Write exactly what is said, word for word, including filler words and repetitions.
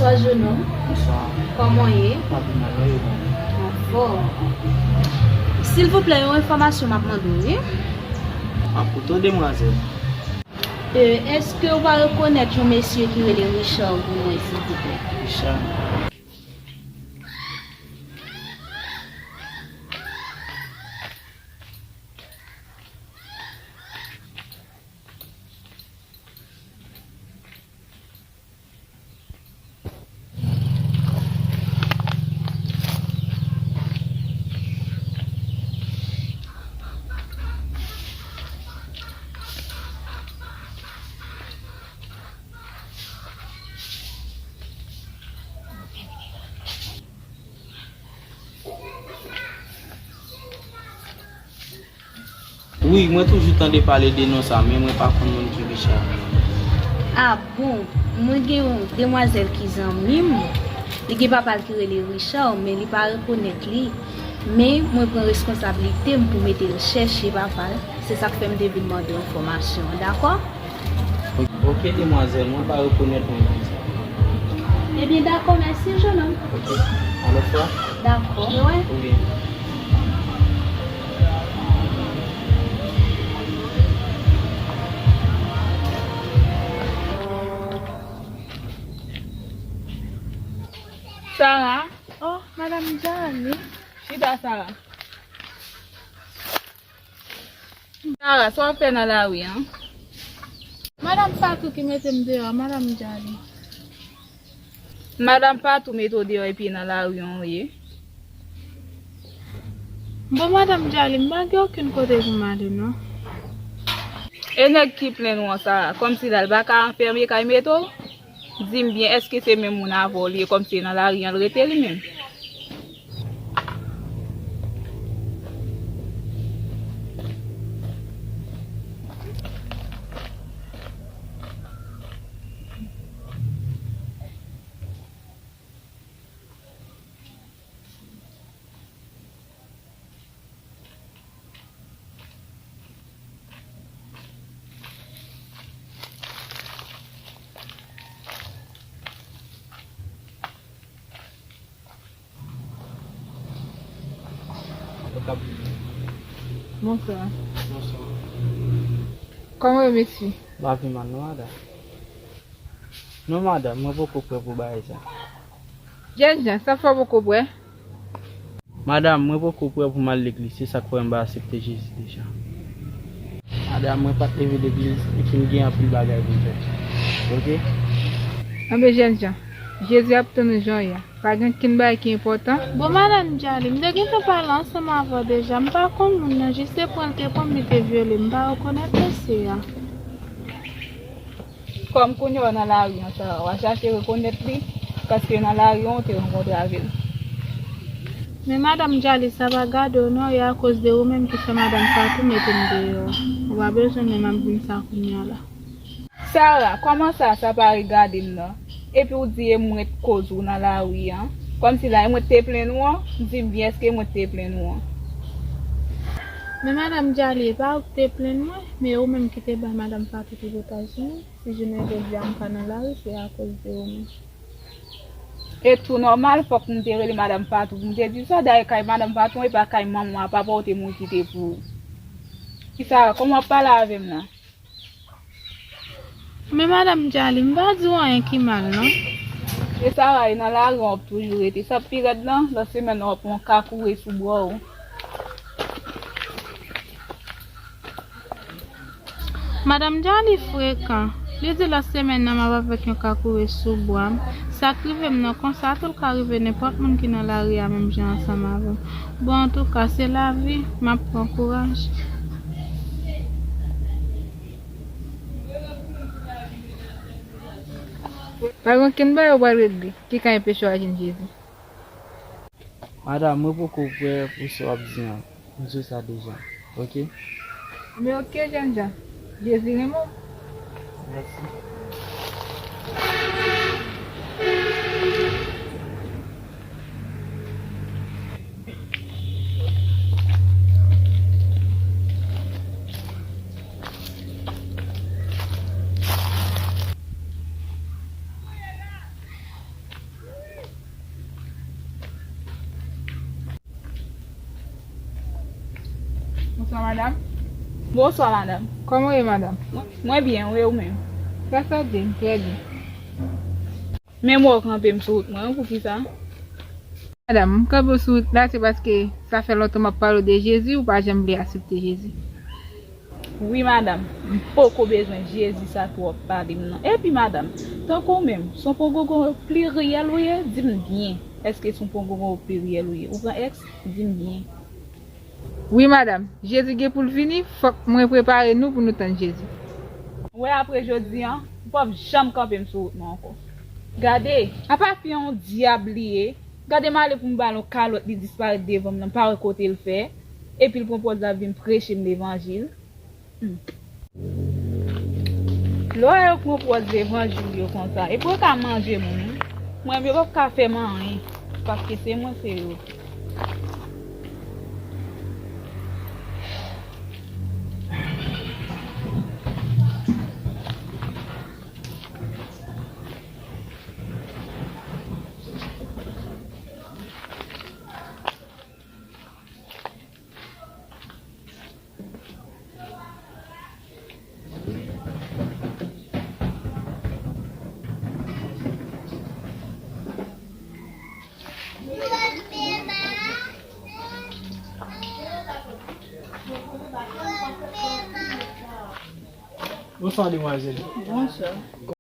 Bonswa, jennonm. Bonswa. Kòman w ye? M ap byen, mwen ye bon. Anfòm. Silvouplè, yon enfòmasyon m ap mande w, wi. An pou tande, demwazèl. E, èske w pa rekonèt yon mesye ki rele Richard pou mwen, silvouplè? Richard. Wi, mwen toujou tande pale de non sa, men mwen pa konn moun ki Richard. A bon, mwen gen yon demwazèl ki zanmi m, li gen papa l ki rele Richard, men li pa rekonèt li. Men mwen pran reskonsablite m pou mete l chèche papa l. Se sa k fè m te vin mande w enfòmasyon an, dakò? Ok, demwazèl, mwen pa rekonèt moun konsa. Ebyen, dakò, mèsi, jennonm. Ok, a lòt fwa? Dakò. Wi. Sara. Oh, Madanm Djali. Chita, Sara. Sara, sa w ap fè nan lari an? Madanm Fatou ki mete m deyò, Madanm Djali. Madanm Fatou mete w deyò epi nan lari an w ye? Bon, Madanm Djali, m pa gen okenn kote pou m ale, non. E nèg ki plenn ou an, Sara, kòmsi la l pa ka anfèmen kay mete w? Di m byen, èske se menm moun avè w li ye, kòmsi nan lari an l rete li menm? Bonswa. Bonswa. Kòman w ye, mesye? M pa pi mal non, madanm. Non, madanm, mwen poko prè pou bagay sa. Jènjan, sa fè w poko prè? Madanm, mwen poko prè pou m al legliz, se sa k fè m pa aksepte Jezi deja. Madanm, mwen pa t leve legliz, epi m gen anpil bagay pou m fè. Oke? Anben, jènjan, Jezi ap tann ou jan w ye a. Pa gen okenn bagay ki enpòtan. Bon, Madanm Djali, m te gentan pale ansanm avè w deja. M pa konn moun nan, jis se pran l te pran m, li te vyole m. M pa rekonèt mesye a. Kòm kounye a w nan lari an, Sara, w a chache rekonèt li, paske nan lari an, w te rankontre avè l. Men Madanm Djali, sa pa gade w non, e akoz de ou menm ki fè Madanm Fatou mete m deyò. Ou pa bezwen menm ap di m sa kounye a la. Sara, kòman sa, sa pa regade m nan? Epi w di e mwen t koz ou nan lari an? Kòmsi la e mwen t te plenn ou an? Di m byen, èske e mwen t te plenn ou an? Men Madanm Djali, e pa ou ki te plenn mwen, men ou menm ki te bay Madanm Fatou tripotay sou mwen. Si jounen jodi a m pa nan lari, se akoz de ou menm. E tou nòmal, fòk m te rele Madanm Fatou pou m te di sa. Dayè kay Madanm Fatou an, e pa kay manman w a, papa w te mouri kite pou ou. Ki sa, kòman w ap pale avè m nan? Men Madanm Djali, m pa di w anyen ki mal, non. E Sara, e nan lari an w ap toujou rete. Sa k pi rèd lan, lòt semèn nan w ap pran kakoure sou bra w. Madanm Djali frekan. Li di lòt semèn nan m ap avèk yon kakoure sou bra m. Sa k rive m nan konsa tou l ka rive nenpòt moun ki nan lari a menm jan ansanm avè m. Bon, antouka, se lavi, m ap pran kouraj. Pa gen okenn bagay ou pral regle ki ka enpeche w al jwenn Jezi. Madanm, mwen poko prè pou sa w ap di an. M di w sa deja, oke? Men oke, jènjan. Jezi renmen w. Mèsi. Bonswa, madanm. Bonswa, madanm. Kòman w ye, madanm? Mwen, mwen byen, wi, ou menm? Gras a Dye, m trè byen. Men mwen w kanpe m sou wout mwen, wi, poukisa? Madanm, m kanpe w sou wout la, se paske sa fè lontan m ap pale w de Jezi, ou pa janm vle aksepte Jezi. Wi, madanm, m poko bezwen Jezi sa twòp pale m nan. Epi, madanm, tankou w menm, se yon pongongon pliryèl ou ye, di m byen. Èske se yon pongongon pliryèl ou ye? Ou pran èks? Di m byen. Wi, madanm, Jezi gen pou l vini, fòk mwen prepare nou pou nou tann Jezi. Wè, apre jodi a, ou p ap janm kanpe m sou wout mwen ankò. Gade, apa fi an yon dyab li ye. Gade m ale pou m ba l yon kalòt, li disparèt devan m nan, m pa wè kote l fè. Epi l pran pòz la vin preche m levanjil. Hmm. Lè yo pran pòz levanjil yo konsa, epi yo ka manje moun wi. Mwen menm yo p ap ka fè m anyen, paske se mwen se yo. Bonswa, demwazèl. Bonswa.